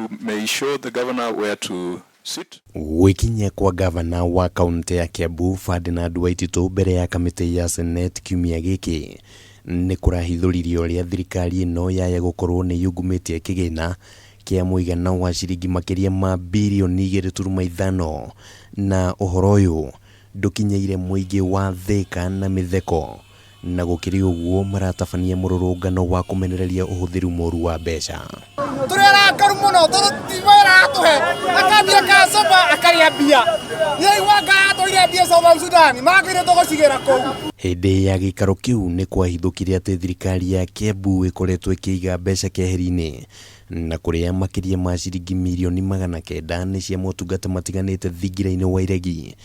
may show the governor where to sit. Gwĩkinyia kwa gavana wa kaunti ya Kiambu Ferdinand Waititu mbere ya kamĩtĩ ya Senate kiumia gĩkĩ nĩ kũrahithũririe ũrĩa thirikari ĩno yaya gũkorwo nĩ yungumĩtie kĩgĩna kĩa mũigana wa ciringi makĩria ma birioni 2.5, na ũhoro ũyũ ndũkinyĩire mũingĩ wa Thĩka na Mĩtheko, na gũkĩrĩ ũguo maratabania mũrũrũngano wa kũmenereria ũhũthĩri mũru wa mbeca. Tũrĩ arakaru mũno tondũ ti wĩra atũhe, akambia akacoma akarĩa mbia. Nĩaigua anga atũire mbia Southern Sudan magĩrĩire tũgũcigĩra kũu. Hĩndĩ ya gĩikaro kĩu nĩ kwahithũkire atĩ thirikari ya Kiambu ĩkoretwo ĩkĩiga mbeca keheri-inĩ, na kũrĩa makĩria ma ciringi mirioni 900 nĩ cia motungata matiganĩte thingira-inĩ wa iregi,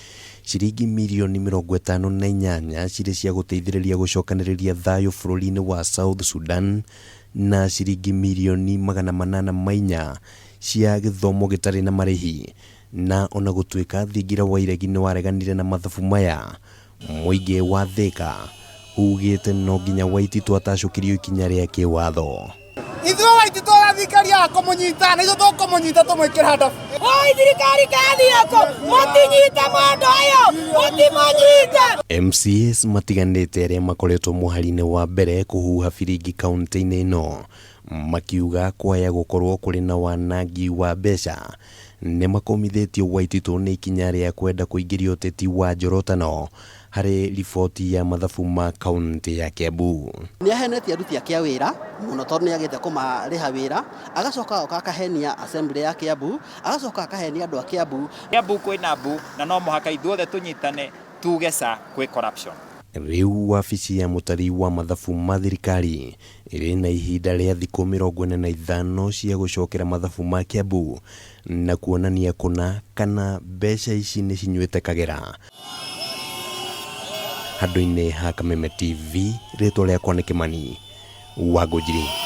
ciringi mirioni 58 cirĩ cia gũteithĩrĩria gũcokanĩrĩria thayũ bũrũri-inĩ wa South Sudan, na ciringi mirioni 804 cia gĩthomo gĩtarĩ na marĩhi. Na ona gũtuĩka thingira wa iregi nĩ wareganire na mathabu maya, mũingĩ wa Thĩka ugĩte no nginya Waititu atacũkĩrio ikinya rĩa kĩwatho. Ithuĩ Waititu na thirikari ya kũmũnyita na ithuĩ tũkũmũnyita tũmwĩkĩre ndabu. Oi, thirikari kathiĩ kũ? Mũtinyite mũndũ ũyũ, mũtimũnyite. MCAs matiganĩte arĩa makoretwo mũhari-inĩ wa mbere kũhuha biringi kaunti-inĩ ĩno makiuga kwaya gũkorwo kũrĩ na wanangi wa mbeca nĩ makomithĩtio Waititu nĩ ikinya rĩa kwenda kũingĩria ũteti wa njorotano harĩ riboti ya mathabu ma kaunti ya Kiambu. Nĩ ahenetie aruti ake a wĩra mũno tondũ nĩ agĩte kũmarĩha wĩra, agacoka agoka akahenia assembly ya Kiambu, agacoka akahenia andũ a Kiambu. Kiambu kwĩna mbu na no mũhaka ithuothe tũnyitane tuge ca kwĩ corruption. Rĩu wabici ya mũtari wa mathabu ma thirikari ĩrĩ na ihinda rĩa thikũ 45 cia gũcokera mathabu ma Kiambu na kuonania kũna kana mbeca ici nĩ cinyuĩte kagera. Handũ-inĩ ha Kameme TV, rĩtwa rĩakwa nĩ Kĩmani wa Ngũnjiri.